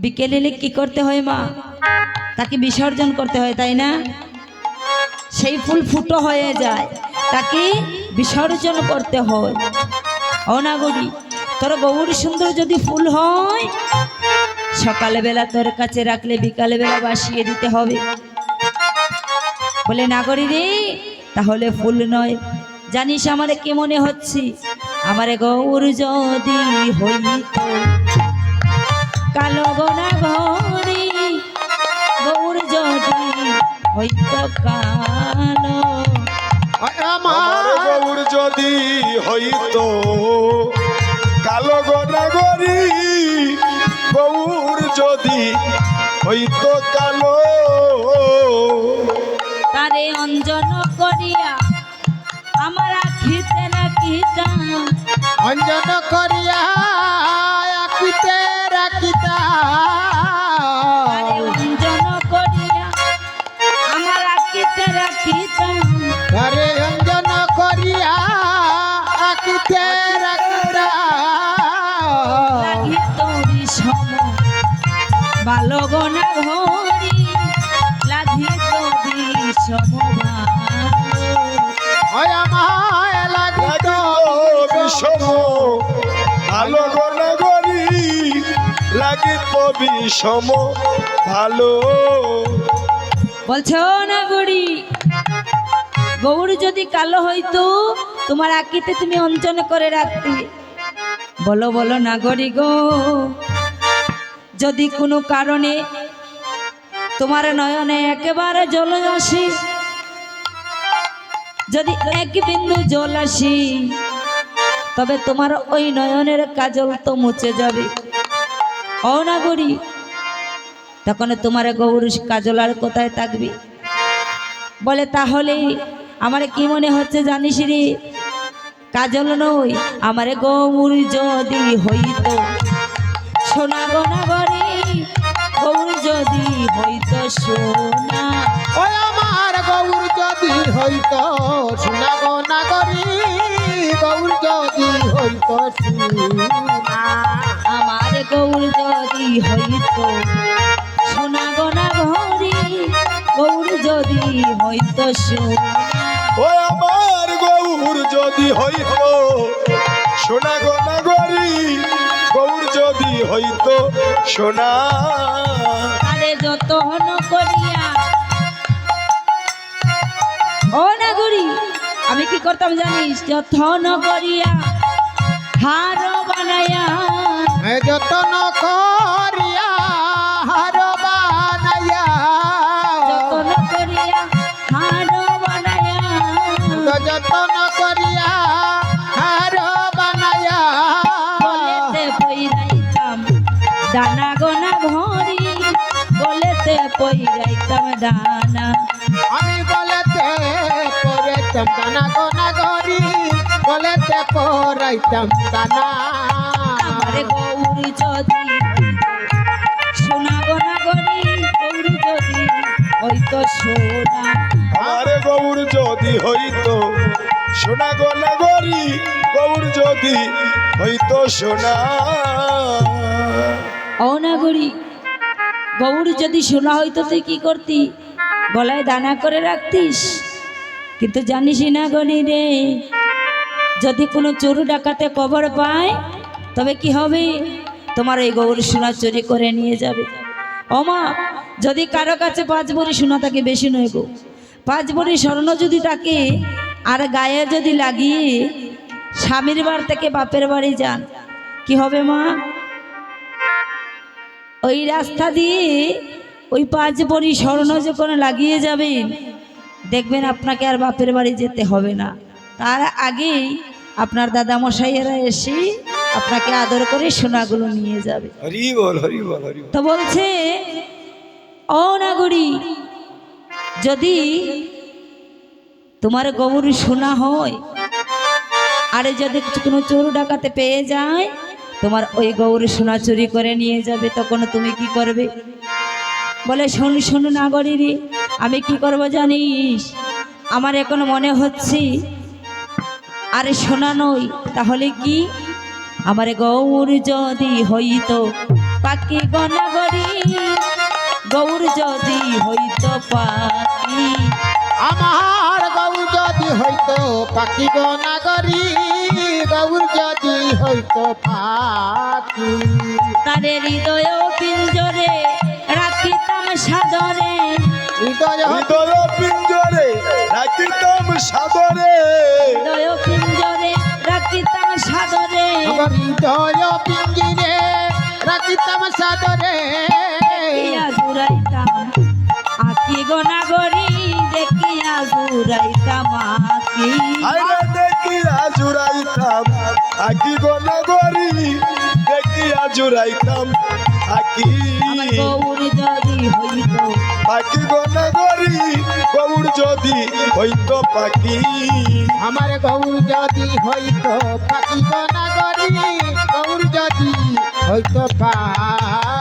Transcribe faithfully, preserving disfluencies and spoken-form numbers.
বিকেলে কি করতে হয় মা? তাকে বিসর্জন করতে হয়, তাই না? সেই ফুল ফুটো হয়ে যায়, তাকে বিসর্জন করতে হয়। ও নাগরি, তোর গৌর সুন্দর যদি ফুল হয়, সকালবেলা তোর কাছে রাখলে বিকালবেলা বাসিয়ে দিতে হবে। বলে, নাগরি রে, তাহলে ফুল নয়। জানিস আমারে কি মনে হচ্ছে? আমারে গৌর যদি হইত কালো গো নাগরি, গৌর যদি হইত কালো। আমার গৌর যদি হইত কালো গো নাগরি, গৌর যদি হইত কালো। তারে অঞ্জন করিয়া আমার আখিতে রাখিতাম। অঞ্জন করিয়া আখিতে রাখিতা। তারে অঞ্জন করিয়া আমার আখিতে রাখিতাম। তারে অঞ্জন করিয়া আখিতে রাখিতা। লাগিত বিষম ভালো গো নাগরি, লাগিত বিষম ভালো। ওই আমায় লাগিত বিষম ভালো গো নাগরি, লাগিত বিষম ভালো। বলছে, ও নাগরি, গৌর যদি কালো হইতো, তোমার আখিতে তুমি অঞ্জন করে রাখতে। বলো, বলো নাগরি গো, যদি কোনো কারণে তোমার নয়নে একেবারে জল আসে, যদি এক বিন্দু জল আসে, তবে তোমার ওই নয়নের কাজল তো মুছে যাবে। ও নাগরি, তখন তোমার গৌর কাজল আর কোথায় থাকবে? বলে, তাহলে আমার কি মনে হচ্ছে জানিস রে? কাজল নয়, আমার গৌর যদি হইত সোনা গো নাগরি, গৌর যদি হইত সোনা। ওই আমার গৌর যদি হইত সোনা গো নাগরি, গৌর যদি হইত সোনা। আমার গৌর যদি হইত সোনা গো নাগরি, গৌর যদি হইত সোনা। ওই আমার গৌর যদি হইত সোনা গো নাগরি, গৌর যদি হইত সোনা। তারে যতন করিয়া, ও নাগরি, আমি কি করতাম জানিস? যতন করিয়া হার বানাইয়া, এ যতন করিয়া হার বানাইয়া। যতন করিয়া হার বানাইয়া, তো যতন করিয়া হার বানাইয়া। গলেতে পইরাইতাম দানা গো নাগরি, গলেতে পইরাইতাম দানা। আমি গলেতে পরাইতাম দানা গো নাগরি, গলেতে পরাইতাম দানা। আমার গৌর যদি সোনা গো নাগরি, গৌর যদি হইত সোনা। আমার গৌর যদি হইত সোনা গো নাগরি, গৌর যদি হইত সোনা। ও নাগরি, গৌর যদি সোনা হইতো তুই কি করতি? গলায় দানা করে রাখতিস। কিন্তু জানিস না গনি রে, যদি কোনো চোর ডাকাতে খবর পায়, তবে কি হবে? তোমার এই গৌর সোনা চুরি করে নিয়ে যাবে। ও মা, যদি কারো কাছে পাঁচ ভরি সোনা থাকে, বেশি নয় গো, পাঁচ ভরি স্বর্ণ যদি থাকে আর গায়ে যদি লাগিয়ে স্বামীর বাড়ি থেকে বাপের বাড়ি যান, কি হবে মা? ওই রাস্তা দিয়ে ওই পাঁচ ভরি স্বর্ণ যখন লাগিয়ে যাবেন, দেখবেন আপনাকে আর বাপের বাড়ি যেতে হবে না। তার আগেই আপনার দাদা মশাইয়েরা এসে আপনাকে আদর করে সোনাগুলো নিয়ে যাবে। হরি বল, হরি বল, হরি বল। তো বলছে, ও নাগরি, যদি তোমার গৌর সোনা হয়, আর যদি কোনো চোর ডাকাতে পেয়ে যায়, তোমার ওই গৌর সোনা চুরি করে নিয়ে যাবে, তখন তুমি কি করবে? বলে, শোন, শোন নাগরি রে, আমি কি করব জানিস? আমার এখন মনে হচ্ছে আর সোনা নয়, তাহলে কি? আমার গৌর যদি হইতো পাখি গো নাগরি, গৌর যদি হইতো পাখি। আমার গৌর যদি হইতো পাখি গো নাগরি, গৌর যদি হইতো পাখি। তারে হৃদয় পিঞ্জরে রাখিতাম সাদরে। হৃদয় হৃদয় পিঞ্জরে রাখিতাম সাদরে। হৃদয় পিঞ্জরে রাখিতাম সাদরে। আমার হৃদয় পিঞ্জরে রাখিতাম সাদরে। দেখিয়া জুড়াইতাম আঁখি গো নাগরি, দেখিয়া জুড়াইতাম আঁখি। আরে দেখিয়া জুড়াইতাম আঁখি গো নাগরি, দেখিয়া জুড়াইতাম আঁখি। আমার গৌর যদি হইতো পাখি গো নাগরি, গৌর যদি হইতো পাখি। আমার গৌর যদি হইতো পাখি গো নাগরি, গৌর যদি হইতো পাখি।